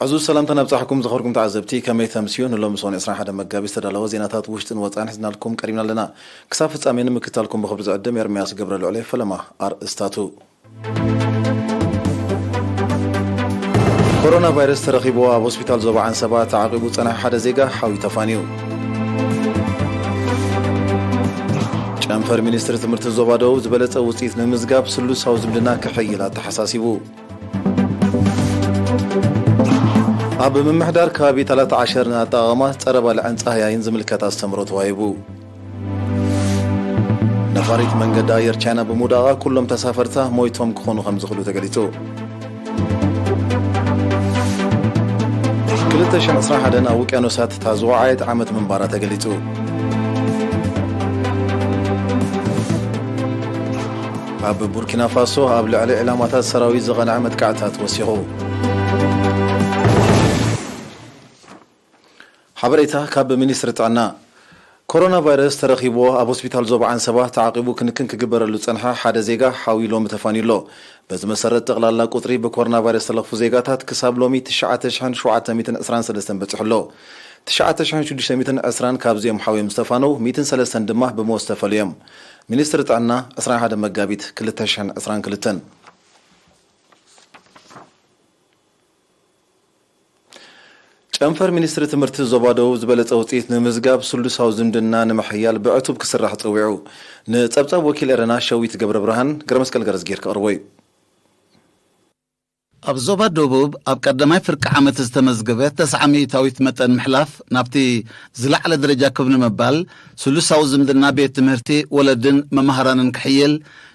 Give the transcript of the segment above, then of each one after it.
ብዙ ሰላምታ ናብጻሕኩም ዝኸርኩም ተዓዘብቲ፣ ከመይ ተምስዩ? ንሎሚ ሰሙን ዕስራን ሓደን መጋቢት ዝተዳለወ ዜናታት ውሽጥን ወጻእን ሒዝናልኩም ቀሪብና ኣለና። ክሳብ ፍጻሜ ንምክታልኩም ብኽብሪ ዝዕድም ኤርምያስ ገብረ ልዑል። ፈለማ ኣርእስታቱ። ኮሮና ቫይረስ ተረኺብዎ ኣብ ሆስፒታል ዞባ ዓንሰባ ተዓቂቡ ዝጸንሐ ሓደ ዜጋ ሓዊ ተፋንዩ። ጨንፈር ሚኒስትሪ ትምህርቲ ዞባ ደቡብ ዝበለጸ ውጽኢት ንምዝጋብ ስሉሳዊ ዝምድና ክሕይል ኣተሓሳሲቡ። ኣብ ምምሕዳር ከባቢ ታላት ዓሸር ንኣጠቓቕማ ጸረ ባልዕን ጻህያይን ዝምልከት ኣስተምህሮ ተዋሂቡ። ነፋሪት መንገዲ ኣየር ቻይና ብምውዳቓ ኩሎም ተሳፈርታ ሞይቶም ክኾኑ ከም ዝኽእሉ ተገሊጹ። ክልተ ሽሕን ዕስራን ሓደን ኣብ ውቅያኖሳት እታ ዝወዓየት ዓመት ምንባራ ተገሊጹ። ኣብ ቡርኪና ፋሶ ኣብ ልዕሊ ዕላማታት ሰራዊት ዝቐንዐ መጥቃዕታት ወሲኹ። ሓበሬታ ካብ ሚኒስትሪ ጥዕና። ኮሮና ቫይረስ ተረኺብዎ ኣብ ሆስፒታል ዞባ ዓንሰባ ተዓቂቡ ክንክን ክግበረሉ ዝጸንሐ ሓደ ዜጋ ሓዊ ሎሚ ተፋንዩ ኣሎ። በዚ መሰረት ጠቕላላ ቁጽሪ ብኮሮና ቫይረስ ዝተለኽፉ ዜጋታት ክሳብ ሎሚ ትሽዓተ ሽሕን ሸውዓተ ሚእትን ዕስራን ሰለስተን በጺሑ ኣሎ። ትሽዓተ ሽሕን ሽዱሽተ ሚእትን ዕስራን ካብዚኦም ሓውዮም ዝተፋነው፣ ሚእትን ሰለስተን ድማ ብሞት ዝተፈልዮም። ሚኒስትሪ ጥዕና ዕስራን ሓደን መጋቢት ክልተ ሽሕን ዕስራን ክልተን። ጨንፈር ሚኒስትሪ ትምህርቲ ዞባ ደቡብ ዝበለጸ ውጽኢት ንምዝጋብ ስሉሳዊ ዝምድና ንምሕያል ብዕቱብ ክስራሕ ጸዊዑ። ንጸብጻብ ወኪል ኤረና ሸዊት ገብረ ብርሃን ገረመስቀል ገረዝጊር ክቕርቦ እዩ። ኣብ ዞባ ደቡብ ኣብ ቀዳማይ ፍርቂ ዓመት ዝተመዝገበ ተስዓ ሚእታዊት መጠን ምሕላፍ ናብቲ ዝለዓለ ደረጃ ክብ ንምባል ስሉሳዊ ዝምድና ቤት ትምህርቲ፣ ወለድን መማህራንን ክሕይል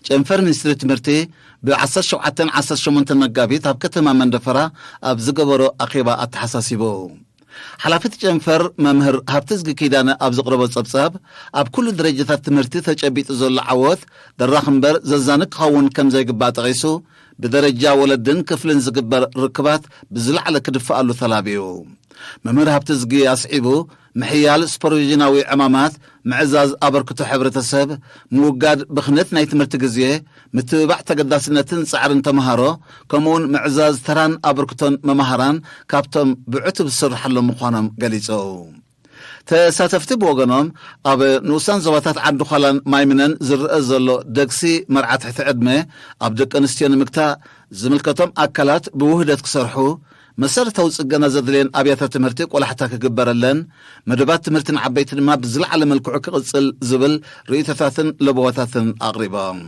ጨንፈር ሚኒስትሪ ትምህርቲ ብ ዓሰርተ ሸውዓተን ዓሰርተ ሸሞንተን መጋቢት ኣብ ከተማ መንደፈራ ኣብ ዝገበሮ ኣኼባ ኣተሓሳሲቡ። ሓላፊ እቲ ጨንፈር መምህር ሃብተዝጊ ኪዳነ ኣብ ዘቕረቦ ጸብጻብ፣ ኣብ ኩሉ ደረጃታት ትምህርቲ ተጨቢጡ ዘሎ ዓወት ደራኽ እምበር ዘዛንግ ክኸውን ከም ዘይግባእ ጠቒሱ፣ ብደረጃ ወለድን ክፍልን ዝግበር ርክባት ብዝለዓለ ክድፍኣሉ ተላብዩ። መምህር ሃብተዝጊ ኣስዒቡ፣ ምሕያል ሱፐርቪዥናዊ ዕማማት፣ ምዕዛዝ ኣበርክቶ ሕብረተሰብ፣ ምውጋድ ብኽነት ናይ ትምህርቲ ግዜ፣ ምትብባዕ ተገዳስነትን ጻዕርን ተመሃሮ፣ ከምኡውን ምዕዛዝ ተራን ኣበርክቶን መማህራን ካብቶም ብዕቱብ ዝስርሓሎም ምዃኖም ገሊጹ። ተሳተፍቲ ብወገኖም፣ ኣብ ንኡሳን ዞባታት ዓዲ ዃላን ማይምነን ዝረኣ ዘሎ ደግሲ መርዓ ትሕቲ ዕድመ ኣብ ደቂ ኣንስትዮ ንምግታእ ዝምልከቶም ኣካላት ብውህደት ክሰርሑ፣ መሰረታዊ ጽገና ዘድልየን ኣብያተ ትምህርቲ ቆላሕታ ክግበረለን፣ መደባት ትምህርቲ ንዓበይቲ ድማ ብዝለዓለ መልክዑ ክቕጽል ዝብል ርእይቶታትን ለበዋታትን ኣቕሪቦም።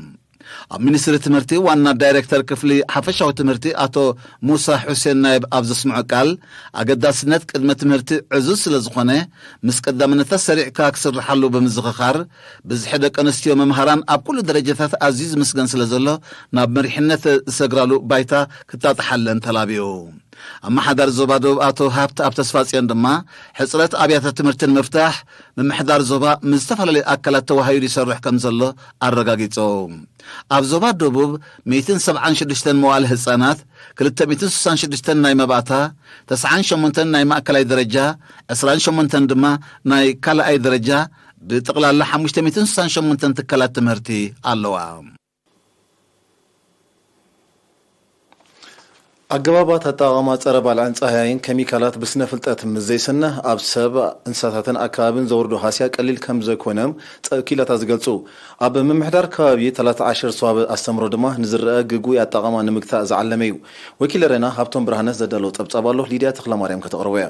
ኣብ ሚኒስትሪ ትምህርቲ ዋና ዳይሬክተር ክፍሊ ሓፈሻዊ ትምህርቲ ኣቶ ሙሳ ሑሴን ናይብ ኣብ ዘስምዖ ቃል፣ ኣገዳስነት ቅድመ ትምህርቲ ዕዙዝ ስለ ዝኾነ፣ ምስ ቀዳምነታት ሰሪዕካ ክስርሓሉ ብምዝኽኻር፣ ብዝሒ ደቂ ኣንስትዮ መምሃራን ኣብ ኩሉ ደረጃታት ኣዝዩ ዝምስገን ስለ ዘሎ፣ ናብ መሪሕነት ዝሰግራሉ ባይታ ክጣጥሓለን ተላብዩ። ኣመሓዳሪ ዞባ ደቡብ ኣቶ ሃብተኣብ ተስፋጽዮን ድማ፣ ሕጽረት ኣብያተ ትምህርቲ ንምፍታሕ ምምሕዳር ዞባ ምስ ዝተፈላለዩ ኣካላት ተዋሃሂዱ ይሰርሕ ከም ዘሎ ኣረጋጊጹ። ኣብ ዞባ ደቡብ ሚእትን ሰብዓን ሽዱሽተን መዋእለ ህጻናት፣ ክልተ ሚእትን ስሳን ሽዱሽተን ናይ መባእታ፣ ተስዓን ሸሞንተን ናይ ማእከላይ ደረጃ፣ ዕስራን ሸሞንተን ድማ ናይ ካልኣይ ደረጃ፣ ብጠቕላላ ሓሙሽተ ሚእትን ስሳን ሸሞንተን ትካላት ትምህርቲ ኣለዋ። ኣገባባት ኣጠቓቕማ ጸረ ባልዕን ጻህያይን ኬሚካላት ብስነ ፍልጠት ምስ ዘይስነ፣ ኣብ ሰብ፣ እንስሳታትን ኣከባብን ዘውርዶ ሃስያ ቀሊል ከም ዘይኮነ ጸ-፣ ወኪላታት ዝገልጹ። ኣብ ምምሕዳር ከባቢ ታላት ዓሸር ዝተዋህበ ኣስተምህሮ ድማ ንዝረአ ግጉይ ኣጠቓቕማ ንምግታእ ዝዓለመ እዩ። ወኪል ኤረና ሃብቶም ብርሃነ ዘዳለዎ ጸብጻብ ኣሎ፣ ሊድያ ተኽለማርያም ከተቕርቦ እያ።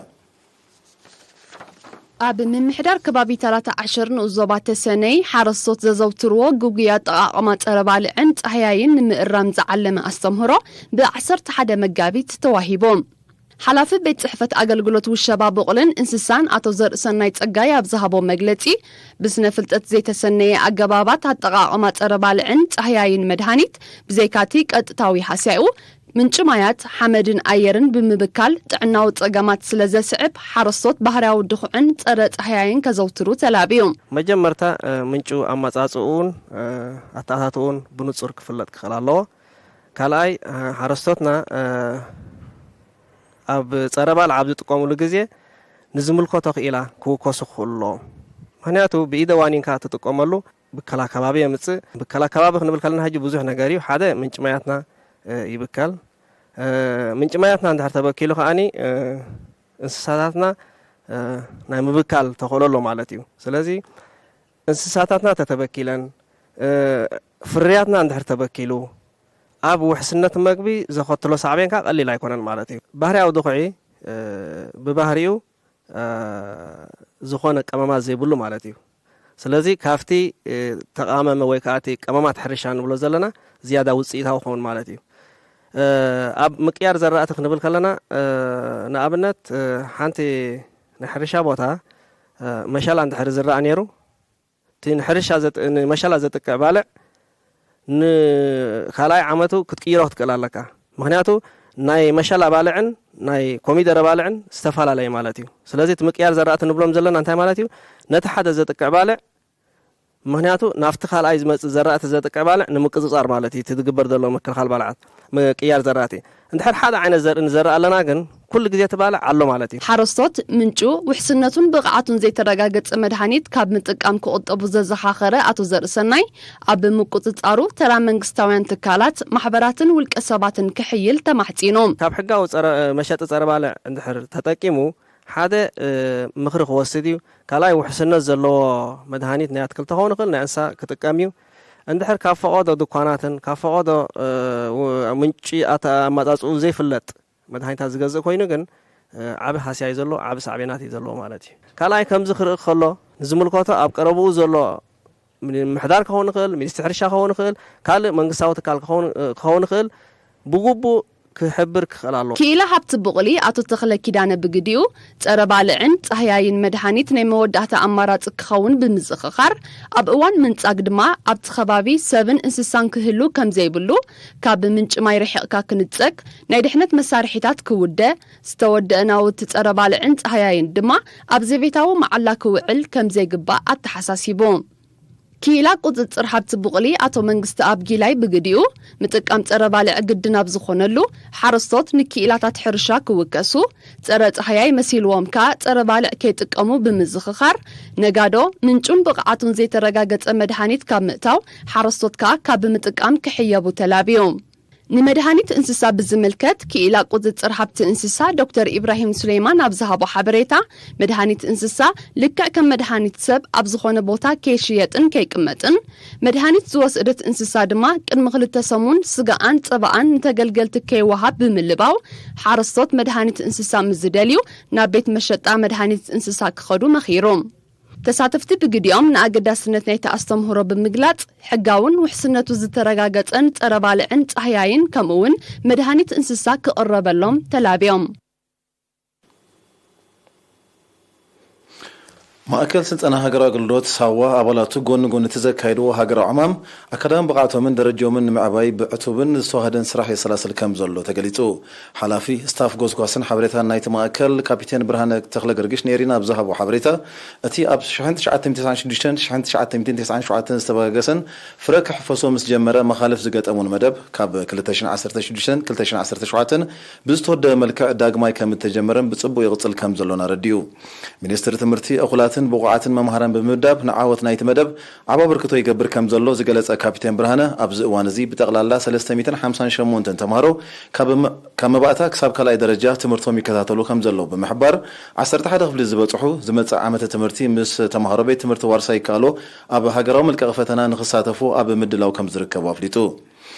ኣብ ምምሕዳር ከባቢ ታላት ዓሸር ንኡስ ዞባ ተሰነይ፣ ሓረስቶት ዘዘውትርዎ ግጉይ ኣጠቓቕማ ጸረ ባልዕን ጻህያይን ንምእራም ዝዓለመ ኣስተምህሮ ብ ዓሰርተ ሓደ መጋቢት ተዋሂቡ። ሓላፊ ቤት ጽሕፈት ኣገልግሎት ውሸባ ብቑልን እንስሳን ኣቶ ዘርእሰናይ ጸጋይ ኣብ ዝሃቦ መግለጺ፣ ብስነ ፍልጠት ዘይተሰነየ ኣገባባት ኣጠቓቕማ ጸረ ባልዕን ጻህያይን መድሃኒት፣ ብዘይካቲ ቀጥታዊ ሃስያኡ፣ ምንጪ ማያት፣ ሓመድን ኣየርን ብምብካል ጥዕናዊ ጸገማት ስለ ዘስዕብ፣ ሓረስቶት ባህርያዊ ድኹዕን ጸረ ጻህያይን ከዘውትሩ ተላብዩ። መጀመርታ፣ እ፣ ምንጩ ኣመጻጽኡን፣ እ፣ ኣተኣታትኡን ብንጹር ክፍለጥ ክኽእል ኣለዎ። ካልኣይ፣ እ፣ ሓረስቶትና፣ እ፣ ኣብ ጸረ ባልዕ ኣብ ዝጥቀሙሉ ግዜ ንዝምልከቶ ክኢላ ክውከሱ ክኽእሉ ኣለዎም። ምኽንያቱ ብኢደ ዋኒንካ ትጥቀመሉ ብከላ ከባቢ የምጽእ። ብከላ ከባቢ ክንብል ከለና ሕጂ ብዙሕ ነገር እዩ። ሓደ ምንጪ ማያትና፣ እ፣ ይብከል። ምንጭ ማያትና እንድሕር ተበኪሉ ከዓኒ እንስሳታትና ናይ ምብካል ተኽእሎ ኣሎ ማለት እዩ። ስለዚ እንስሳታትና ተተበኪለን ፍርያትና እንድሕር ተበኪሉ ኣብ ውሕስነት መግቢ ዘኸትሎ ሳዕቤን ከዓ ቀሊል ኣይኮነን ማለት እዩ። ባህርያዊ ድኹዒ ብባህሪኡ ዝኾነ ቀመማት ዘይብሉ ማለት እዩ። ስለዚ ካብቲ ተቃመመ ወይ ከዓ እቲ ቀመማት ሕርሻ ንብሎ ዘለና ዝያዳ ውፅኢታዊ ክኸውን ማለት እዩ። ኣብ ምቅያር ዘራእቲ ክንብል ከለና ንኣብነት ሓንቲ ናይ ሕርሻ ቦታ መሸላ እንድሕር ዝረኣ ነይሩ እቲ ንሕርሻ ንመሸላ ዘጥቅዕ ባልዕ ንካልኣይ ዓመቱ ክትቅይሮ ክትክእል ኣለካ። ምክንያቱ ናይ መሸላ ባልዕን ናይ ኮሚደረ ባልዕን ዝተፈላለየ ማለት እዩ። ስለዚ እቲ ምቅያር ዘራእቲ ንብሎም ዘለና እንታይ ማለት እዩ? ነቲ ሓደ ዘጥቅዕ ባልዕ ምክንያቱ ናብቲ ካልኣይ ዝመፅእ ዘራእቲ ዘጥቅዕ ባልዕ ንምቅፅፃር ማለት እዩ። እቲ ዝግበር ዘሎ ምክልኻል ባልዓት ምቅያር ዘራእቲ እንድሕር ሓደ ዓይነት ዘርኢ ንዘርእ ኣለና ግን ኩሉ ግዜ እቲ ባልዕ ኣሎ ማለት እዩ። ሓረስቶት ምንጩ ውሕስነቱን ብቕዓቱን ዘይተረጋገጸ መድሃኒት ካብ ምጥቃም ክቑጠቡ ዘዘኻኸረ ኣቶ ዘርእሰናይ፣ ኣብ ምቁጽጻሩ ተራ መንግስታውያን ትካላት፣ ማሕበራትን ውልቀ ሰባትን ክሕይል ተማሕጺኑ። ካብ ሕጋዊ ጸረ መሸጢ ጸረ ባልዕ እንድሕር ተጠቂሙ ሓደ ምኽሪ ክወስድ እዩ። ካልኣይ ውሕስነት ዘለዎ መድሃኒት ናይ ኣትክልቲ ክኸውን ይኽእል ናይ እንስሳ ክጥቀም እዩ። እንድሕር ካብ ፈቐዶ ድኳናትን ካብ ፈቐዶ ምንጪ ኣማፃፅኡ ዘይፍለጥ መድሃኒታት ዝገዝእ ኮይኑ ግን ዓቢ ሃስያ እዩ ዘለዎ፣ ዓቢ ሳዕቤናት እዩ ዘለዎ ማለት እዩ። ካልኣይ ከምዚ ክርኢ ከሎ ንዝምልከቶ ኣብ ቀረብኡ ዘሎ ምሕዳር ክኸውን ይኽእል፣ ሚኒስትሪ ሕርሻ ክኸውን ይኽእል፣ ካልእ መንግስታዊ ትካል ክኸውን ይኽእል ብግቡእ ክሕብር ክኽእል ኣለዎ። ክኢላ ሃብቲ ብቑሊ ኣቶ ተኽለ ኪዳነ ብግዲኡ፣ ጸረ ባልዕን ጻህያይን መድሃኒት ናይ መወዳእታ ኣማራጺ ክኸውን ብምዝኽኻር፣ ኣብ እዋን ምንጻግ ድማ ኣብቲ ከባቢ ሰብን እንስሳን ክህሉ ከም ዘይብሉ፣ ካብ ምንጪ ማይ ርሒቕካ ክንጸግ፣ ናይ ድሕነት መሳርሒታት ክውደ፣ ዝተወደአ ናውቲ ጸረ ባልዕን ጻህያይን ድማ ኣብ ዘቤታዊ መዓላ ክውዕል ከም ዘይግባእ ኣተሓሳሲቡ። ክኢላ ቁጽጽር ሃብቲ ብቑሊ ኣቶ መንግስቲ ኣብ ጊላይ ብግዲኡ፣ ምጥቃም ጸረ ባልዕ ግድን ኣብ ዝኾነሉ፣ ሓረስቶት ንክኢላታት ሕርሻ ክውከሱ፣ ጸረ ጻህያይ መሲልዎም ከኣ ጸረ ባልዕ ከይጥቀሙ ብምዝኽኻር፣ ነጋዶ ምንጩን ብቕዓቱን ዘይተረጋገጸ መድሃኒት ካብ ምእታው፣ ሓረስቶት ከኣ ካብ ምጥቃም ክሕየቡ ተላብዩ። ንመድሃኒት እንስሳ ብዝምልከት ክኢላ ቁጽጽር ሃብቲ እንስሳ ዶክተር ኢብራሂም ሱሌማን ኣብ ዝሃቦ ሓበሬታ፣ መድሃኒት እንስሳ ልክዕ ከም መድሃኒት ሰብ ኣብ ዝኾነ ቦታ ከይሽየጥን ከይቅመጥን፣ መድሃኒት ዝወስደት እንስሳ ድማ ቅድሚ ክልተ ሰሙን ስጋኣን ጸባኣን ንተገልገልቲ ከይወሃብ ብምልባው፣ ሓረስቶት መድሃኒት እንስሳ ምስ ዝደልዩ ናብ ቤት መሸጣ መድሃኒት እንስሳ ክኸዱ መኺሩ። ተሳተፍቲ ብግዲኦም ንኣገዳስነት ናይቲ ኣስተምህሮ ብምግላጽ፣ ሕጋውን ውሕስነቱ ዝተረጋገጸን ጸረ ባልዕን ጻህያይን ከምኡውን መድሃኒት እንስሳ ክቕረበሎም ተላብዮም። ማእከል ስልጠና ሃገራዊ ኣገልግሎት ሳዋ ኣባላቱ ጎኒ ጎኒ እቲ ዘካየድዎ ሃገራዊ ዕማም ኣካዳሚ ብቕዓቶምን ደረጃኦምን ንምዕባይ ብዕቱብን ዝተዋህደን ስራሕ የሰላስል ከም ዘሎ ተገሊጹ። ሓላፊ ስታፍ ጎስጓስን ሓበሬታን ናይቲ ማእከል ካፒቴን ብርሃነ ተኽለ ገርግሽ ነይሪን ኣብ ዝሃቦ ሓበሬታ፣ እቲ ኣብ ሽሕን ትሽዓተ ሚእትን ተስዓን ሽዱሽተን ሽሕን ትሽዓተ ሚእትን ተስዓን ሸውዓተን ዝተበጋገሰን ፍረ ክሕፈሶ ምስ ጀመረ መኻልፍ ዝገጠሙን መደብ ካብ ክልተ ሽሕን ዓሰርተ ሽዱሽተን ክልተ ሽሕን ዓሰርተ ሸውዓተን ብዝተወደበ መልክዕ ዳግማይ ከም እተጀመረን ብጽቡቕ ይቕጽል ከም ዘሎን ኣረዲኡ። ሚኒስትሪ ትምህርቲ እኹላትን ብቑዓትን መምሃራን ብምምዳብ ንዓወት ናይቲ መደብ ዓቢ ኣበርክቶ ይገብር ከም ዘሎ ዝገለጸ ካፒቴን ብርሃነ፣ ኣብዚ እዋን እዚ ብጠቕላላ ሰለስተ ሚእትን ሓምሳን ሸሞንተን ተምሃሮ ካብ መ-፣ ካብ መባእታ ክሳብ ካልኣይ ደረጃ ትምህርቶም ይከታተሉ ከም ዘለዉ ብምሕባር፣ ዓሰርተ ሓደ ክፍሊ ዝበጽሑ ዝመጽእ ዓመተ ትምህርቲ ምስ ተምሃሮ ቤት ትምህርቲ ዋርሳይ ይከኣሎ ኣብ ሃገራዊ መልቀቒ ፈተና ንኽሳተፉ ኣብ ምድላው ከም ዝርከቡ ኣፍሊጡ።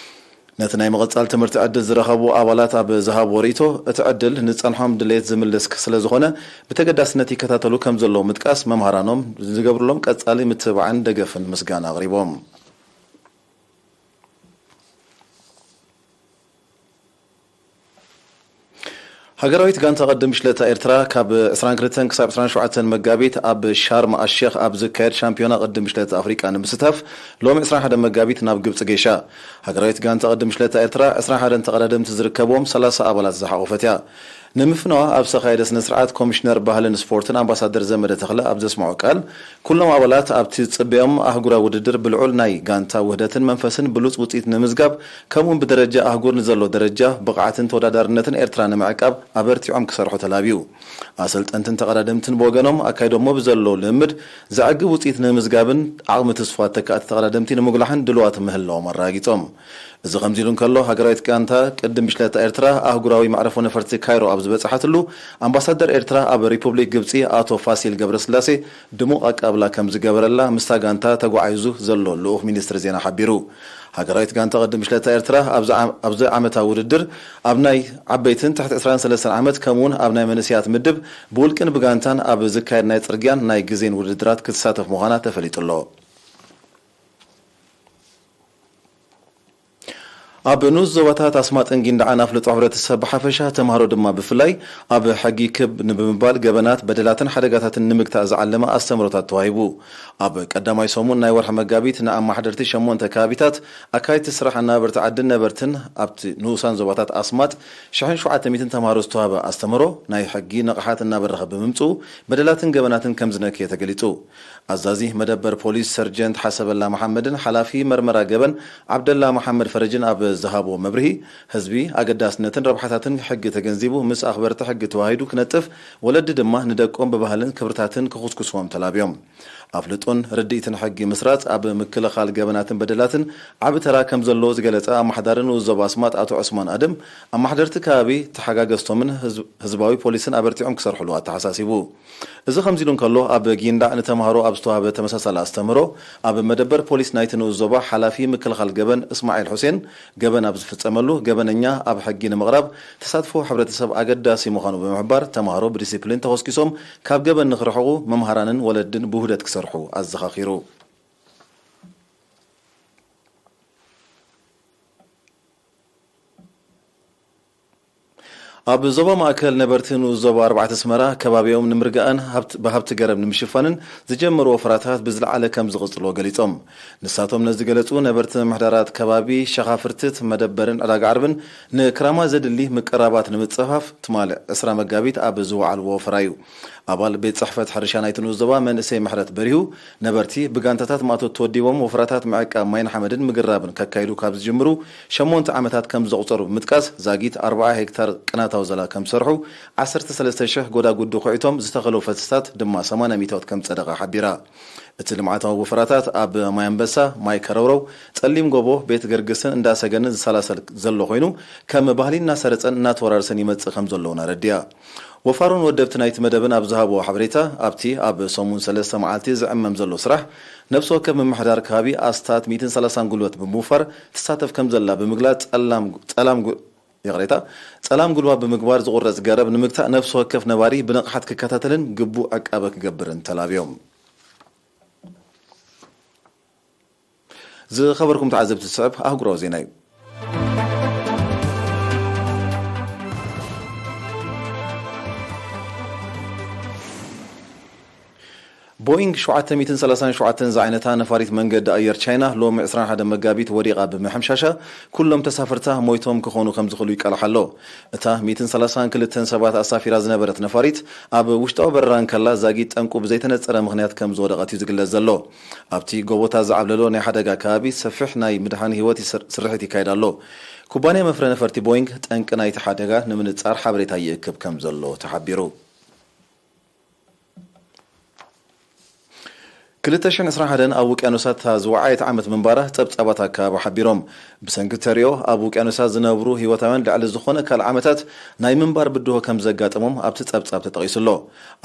ነቲ ናይ ምቕጻል ትምህርቲ ዕድል ዝረኸቡ ኣባላት ኣብ ዝሃብዎ ርእይቶ፣ እቲ ዕድል ንጸንሖም ድሌት ዝምልስ ስለ ዝኾነ፣ ብተገዳስነት ይከታተሉ ከም ዘለዉ ምጥቃስ፣ መምሃራኖም ዝገብሩሎም ቀጻሊ ምትብባዕን ደገፍን ምስጋና ኣቕሪቦም። ሃገራዊት ጋንታ ቅድም ሽለታ ኤርትራ ካብ ዕስራን ክልተን ክሳብ ዕስራን ሸውዓተን መጋቢት ኣብ ሻርም ኣሼኽ ኣብ ዝካየድ ሻምፒዮና ቅድም ሽለታ ኣፍሪቃ ንምስታፍ ሎሚ ዕስራን ሓደን መጋቢት ናብ ግብጺ ገይሻ። ሃገራዊት ጋንታ ቅድም ሽለታ ኤርትራ ዕስራን ሓደን ተቐዳደምቲ ዝርከብዎም ሰላሳ ኣባላት ዝሓቖፈት እያ። ንምፍናዋ ኣብ ዝተኻየደ ስነ ስርዓት ኮሚሽነር ባህልን ስፖርትን ኣምባሳደር ዘመደ ተኽለ ኣብ ዘስምዖ ቃል፣ ኩሎም ኣባላት ኣብቲ ዝጽበዮም ኣህጉራዊ ውድድር ብልዑል ናይ ጋንታ ውህደትን መንፈስን ብሉጽ ውጽኢት ንምዝጋብ፣ ከምኡውን ብደረጃ ኣህጉር ንዘሎ ደረጃ ብቕዓትን ተወዳዳርነትን ኤርትራ ንምዕቃብ ኣበርቲዖም ክሰርሑ ተላብዩ። ኣሰልጠንትን ተቐዳደምትን ብወገኖም ኣካይዶሞ ብዘለዉ ልምምድ ዘዕግብ ውጽኢት ንምዝጋብን ዓቕሚ ትስፉዋት ተካእቲ ተቐዳደምቲ ንምጉላሕን ድልዋት ምህላዎም ኣረጋጊጾም። እዚ ከምዚ ኢሉ እንከሎ፣ ሃገራዊት ጋንታ ቅድም ብሽለታ ኤርትራ ኣህጉራዊ መዕረፎ ነፈርቲ ካይሮ ኣብ ዝበጽሓትሉ፣ ኣምባሳደር ኤርትራ ኣብ ሪፑብሊክ ግብጺ ኣቶ ፋሲል ገብረስላሴ ድሙቕ ኣቀባብላ ከም ዝገበረላ ምስታ ጋንታ ተጓዒዙ ዘሎ ልኡኽ ሚኒስትሪ ዜና ሓቢሩ። ሃገራዊት ጋንታ ቅድም ብሽለታ ኤርትራ ኣብዚ ዓም-፣ ኣብዚ ዓመታዊ ውድድር ኣብ ናይ ዓበይትን ትሕቲ ዕስራን ሰለስተን ዓመት ከምኡውን ኣብ ናይ መንእሰያት ምድብ ብውልቅን ብጋንታን ኣብ ዝካየድ ናይ ጽርግያን ናይ ግዜን ውድድራት ክትሳተፍ ምዃና ተፈሊጡ ኣሎ። ኣብ ንኡስ ዞባታት ኣስማጥን ጊንዳዕን ኣፍልጦ ሕብረተሰብ ብሓፈሻ፣ ተምሃሮ ድማ ብፍላይ ኣብ ሕጊ ክብ ንብምባል ገበናት፣ በደላትን ሓደጋታትን ንምግታእ ዝዓለመ ኣስተምህሮታት ተዋሂቡ። ኣብ ቀዳማይ ሰሙን ናይ ወርሒ መጋቢት ንኣማሓደርቲ ሸሞንተ ከባቢታት፣ ኣካየድቲ ስራሕ፣ ኣነባበርቲ ዓድን ነበርትን ኣብቲ ንኡሳን ዞባታት ኣስማጥ ሽሕን ሸውዓተ ሚእትን ተምሃሮ ዝተዋህበ ኣስተምህሮ ናይ ሕጊ ንቕሓት እናበረኸ ብምምጽኡ በደላትን ገበናትን ከም ዝነክየ ተገሊጹ። ኣዛዚ መደበር ፖሊስ ሰርጀንት ሓሰበላ መሓመድን ሓላፊ መርመራ ገበን ዓብደላ መሓመድ ፈረጅን ኣብ ዝሃብዎ መብርሂ፣ ህዝቢ ኣገዳስነትን ረብሓታትን ሕጊ ተገንዚቡ ምስ ኣኽበርቲ ሕጊ ተዋሂዱ ክነጥፍ፣ ወለዲ ድማ ንደቆም ብባህልን ክብርታትን ክኹስኩስዎም ተላብዮም። ኣፍልጦን ርድኢትን ሕጊ ምስራጽ ኣብ ምክልኻል ገበናትን በደላትን ዓቢ ተራ ከም ዘለዎ ዝገለጸ ኣመሓዳሪ ንኡስ ዞባ ኣስማጥ ኣቶ ዑስማን ኣደም፣ ኣመሓደርቲ ከባቢ ተሓጋገዝቶምን ህዝብ-፣ ህዝባዊ ፖሊስን ኣበርቲዖም ክሰርሕሉ ኣተሓሳሲቡ። እዚ ከምዚ ኢሉ እንከሎ፣ ኣብ ጊንዳዕ ንተምሃሮ ኣብ ዝተዋህበ ተመሳሳሊ ኣስተምህሮ፣ ኣብ መደበር ፖሊስ ናይቲ ንኡስ ዞባ ሓላፊ ምክልኻል ገበን እስማዒል ሑሴን፣ ገበን ኣብ ዝፍጸመሉ፣ ገበነኛ ኣብ ሕጊ ንምቕራብ ተሳትፎ ሕብረተሰብ ኣገዳሲ ምዃኑ ብምሕባር፣ ተምሃሮ ብዲሲፕሊን ተኾስኪሶም ካብ ገበን ንክርሕቑ መምሃራንን ወለድን ብውህደት ክሰርሑ ኣዘኻኺሩ። ኣብ ዞባ ማእከል ነበርቲ ንኡስ ዞባ ኣርባዕተ ኣስመራ ከባቢኦም ንምርጋእን ሃብት-፣ ብሃብቲ ገረብ ንምሽፋንን ዝጀመሩ ወፈራታት ብዝለዓለ ከም ዝቕጽልዎ ገሊጾም። ንሳቶም ነዚ ዝገለጹ ነበርቲ ምምሕዳራት ከባቢ ሸኻ ፍርትት፣ መደበርን ዕዳጋ ዓርብን ንክራማት ዘድሊ ምቅራባት ንምጽፋፍ ትማሊ ዕስራ መጋቢት ኣብ ዝወዓልዎ ወፈራ እዩ። ኣባል ቤት ጽሕፈት ሕርሻ ናይቲ ንኡስ ዞባ መንእሰይ ምሕረት በሪሁ፣ ነበርቲ ብጋንታታት ማእቶት ተወዲቦም ወፍራታት ምዕቃብ ማይን ሓመድን ምግራብን ከካይዱ ካብ ዝጅምሩ ሸሞንተ ዓመታት ከም ዘቑጸሩ ብምጥቃስ፣ ዛጊት ኣርብዓ ሄክታር ቅናታዊ ዘላ ከም ዝሰርሑ፣ ዓሰርተ ሰለስተ ሽሕ ጎዳጉዲ ኹዒቶም ዝተኸሉ ፈሰስታት ድማ ሰማንያ ሚእታዎት ከም ዝጸደቐ ሓቢራ። እቲ ልምዓታዊ ወፍራታት ኣብ ማይ ኣንበሳ፣ ማይ ከረውረው፣ ጸሊም ጎቦ፣ ቤት ገርግስን እንዳ ሰገንን ዝሰላሰል ዘሎ ኮይኑ፣ ከም ባህሊ እናሰረጸን እናተወራረሰን ይመጽእ ከም ዘሎ እውን ኣረዲኣ። ወፋሩን ወደብቲ ናይቲ መደብን ኣብ ዝሃብዎ ሓበሬታ፣ ኣብቲ ኣብ ሰሙን ሰለስተ መዓልቲ ዝዕመም ዘሎ ስራሕ፣ ነፍሲ ወከፍ ምምሕዳር ከባቢ ኣስታት ሚእትን ሰላሳን ጉልበት ብምውፋር ትሳተፍ ከም ዘላ ብምግላጽ፣ ጸላም፣ ጸላም ጉ-፣ ይቕሬታ፣ ጸላም ጉልባብ ብምግባር ዝቑረጽ ገረብ ንምግታእ ነፍሲ ወከፍ ነባሪ ብንቕሓት ክከታተልን ግቡእ ዕቃበ ክገብርን ተላብዮም። ዝኸበርኩም ተዓዘብቲ፣ ዝስዕብ ኣህጉራዊ ዜና እዩ። ቦይንግ ሸውዓተ ሚእትን ሰላሳን ሸውዓተን ዝዓይነታ ነፋሪት መንገዲ ኣየር ቻይና ሎሚ ዕስራን ሓደን መጋቢት ወዲቓ ብምሕምሻሻ፣ ኩሎም ተሳፈርታ ሞይቶም ክኾኑ ከም ዝኽእሉ ይቃላሕ ኣሎ። እታ ሚእትን ሰላሳን ክልተን ሰባት ኣሳፊራ ዝነበረት ነፋሪት፣ ኣብ ውሽጣዊ በረራ እንከላ ዛጊት ጠንቁ ብዘይተነጸረ ምኽንያት ከም ዝወደቐት እዩ ዝግለጽ ዘሎ። ኣብቲ ጎቦታት ዝዓብለሎ ናይ ሓደጋ ከባቢ ሰፊሕ ናይ ምድሓን ህይወት ይስር-፣ ስርሒት ይካየድ ኣሎ። ኩባንያ መፍረ ነፈርቲ ቦይንግ ጠንቂ ናይቲ ሓደጋ ንምንጻር ሓበሬታ ይእክብ ከም ዘሎ ተሓቢሩ። ክልተ ሽሕን ዕስራን ሓደን ኣብ ውቅያኖሳት ዝወዓየት ዓመት ምንባራ ጸብጻባት ኣከባቢ ሓቢሮም። ብሰንኪ ተሪኦ ኣብ ውቅያኖሳት ዝነብሩ ህይወታውያን ልዕሊ ዝኾነ ካልእ ዓመታት ናይ ምንባር ብድሆ ከም ዘጋጠሞም ኣብቲ ጸብጻብ ተጠቒሱ ኣሎ።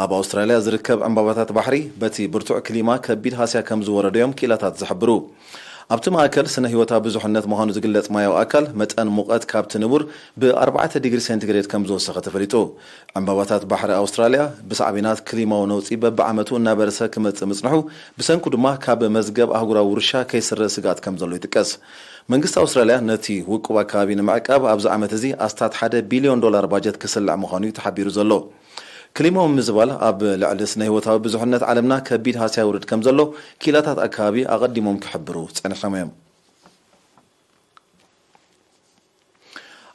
ኣብ ኣውስትራልያ ዝርከብ ዕምባባታት ባሕሪ በቲ ብርቱዕ ክሊማ ከቢድ ሃስያ ከም ዝወረዶ እዮም ክኢላታት ዝሕብሩ። ኣብቲ ማእከል ስነ ህይወታዊ ብዙሕነት ምዃኑ ዝግለጽ ማያዊ ኣካል መጠን ሙቐት ካብቲ ንቡር ብ ኣርባዕተ ዲግሪ ሴንቲግሬድ ከም ዝወሰኸ ተፈሊጡ። ዕምባባታት ባሕሪ ኣውስትራልያ ብሳዕቤናት ክሊማዊ ነውጺ በብዓመቱ እናበረሰ ክመጽእ ምጽንሑ፣ ብሰንኩ ድማ ካብ መዝገብ ኣህጉራዊ ውርሻ ከይስረ ስግኣት ከም ዘሎ ይጥቀስ። መንግስቲ ኣውስትራልያ ነቲ ውቁብ ኣከባቢ ንምዕቃብ ኣብዚ ዓመት እዚ ኣስታት ሓደ ቢልዮን ዶላር ባጀት ክስልዕ ምዃኑ እዩ ተሓቢሩ ዘሎ። ክሊማዊ ምዝባል ኣብ ልዕሊ ስነ ህይወታዊ ብዙሕነት ዓለምና ከቢድ ሃስያ የውርድ ከም ዘሎ ክኢላታት ኣከባቢ ኣቐዲሞም ክሕብሩ ጸኒሖም እዮም።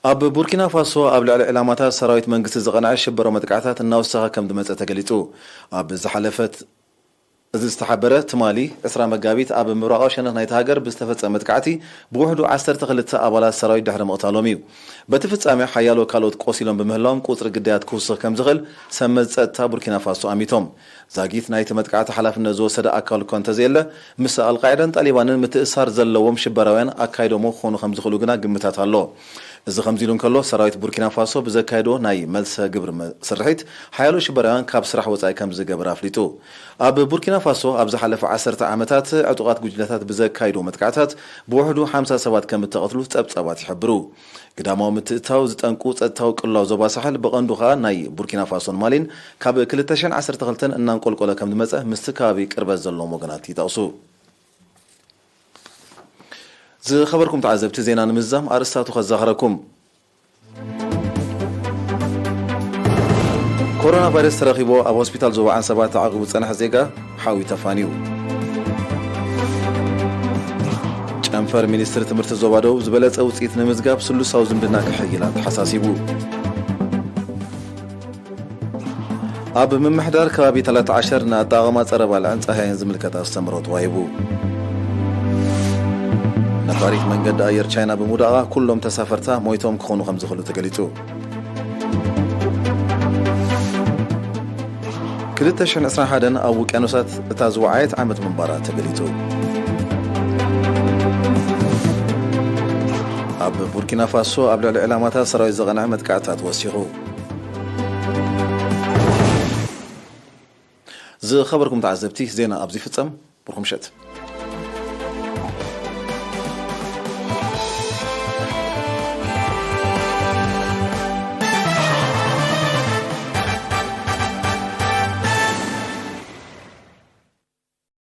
ኣብ ቡርኪና ፋሶ ኣብ ልዕሊ ዕላማታት ሰራዊት መንግስቲ ዝቐንዐ ሽበራዊ መጥቃዕታት እናወሰኸ ከም ዝመጸ ተገሊጹ። ኣብ ዝሓለፈት እዚ ዝተሓበረ ትማሊ ዕስራ መጋቢት ኣብ ምብራቓዊ ሸነኽ ናይቲ ሃገር ብዝተፈጸመ መጥቃዕቲ ብውሕዱ ዓሰርተ ክልተ ኣባላት ሰራዊት ድሕሪ ምቕታሎም እዩ። በቲ ፍጻሜ ሓያሎ ካልኦት ቆሲሎም ብምህላዎም ቁጽሪ ግዳያት ክውስኽ ከም ዝኽእል ሰመዝ ጸጥታ ቡርኪና ፋሶ ኣሚቶም። ዛጊት ናይቲ መጥቃዕቲ ሓላፍነት ዝወሰደ ኣካል እኳ እንተዘየለ፣ ምስ ኣልቃይዳን ጣሊባንን ምትእሳር ዘለዎም ሽበራውያን ኣካይዶሞ ክኾኑ ከም ዝኽእሉ ግና ግምታት ኣሎ። እዚ ከምዚ ኢሉ እንከሎ፣ ሰራዊት ቡርኪና ፋሶ ብዘካየዶ ናይ መልሰ ግብሪ መ-፣ ስርሒት ሓያሎ ሽበራውያን ካብ ስራሕ ወጻኢ ከም ዝገበረ ኣፍሊጡ። ኣብ ቡርኪና ፋሶ ኣብ ዝሓለፈ ዓሰርተ ዓመታት ዕጡቓት ጉጅለታት ብዘካይዶ መጥቃዕታት ብውሕዱ ሓምሳ ሰባት ከም እተቐትሉ ጸብጻባት ይሕብሩ። ግዳማዊ ምትእትታው ዝጠንቁ ጸጥታዊ ቅልውላው ዞባ ሳሕል ብቐንዱ ኸኣ ናይ ቡርኪና ፋሶን ማሊን ካብ ክልተ ሽሕን ዓሰርተ ክልተን እናንቆልቆለ ከም ዝመጸ ምስቲ ከባቢ ቅርበት ዘለዎም ወገናት ይጠቕሱ። ዝኸበርኩም ተዓዘብቲ፣ ዜና ንምዝዛም ኣርእስታቱ ከዘኻኽረኩም። ኮሮና ቫይረስ ተረኺቡ ኣብ ሆስፒታል ዞባ ዓንሰባ ተዓቂቡ ዝጸንሐ ዜጋ ሓዊ ተፋንዩ። ጨንፈር ሚኒስትሪ ትምህርቲ ዞባ ደቡብ ዝበለጸ ውጽኢት ንምዝጋብ ስሉሳዊ ዝምድና ክሕይል ኣተሓሳሲቡ። ኣብ ምምሕዳር ከባቢ ታላት ዓሸር ንኣጠቓቕማ ጸረ ባልዕን ጻህያይን ዝምልከት ኣስተምህሮ ተዋሂቡ። ነፋሪት መንገዲ ኣየር ቻይና ብምውዳቓ ኩሎም ተሳፈርታ ሞይቶም ክኾኑ ከም ዝኽእሉ ተገሊጹ። ክልተ ሽሕን ዕስራን ሓደን ኣብ ውቅያኖሳት እታ ዝወዓየት ዓመት ምንባራ ተገሊጹ። ኣብ ቡርኪና ፋሶ ኣብ ልዕሊ ዕላማታት ሰራዊት ዝቐንዐ መጥቃዕትታት ወሲኹ። ዝኸበርኩም ተዓዘብቲ፣ ዜና ኣብዚ ይፍጸም። ብሩኽ ምሸት።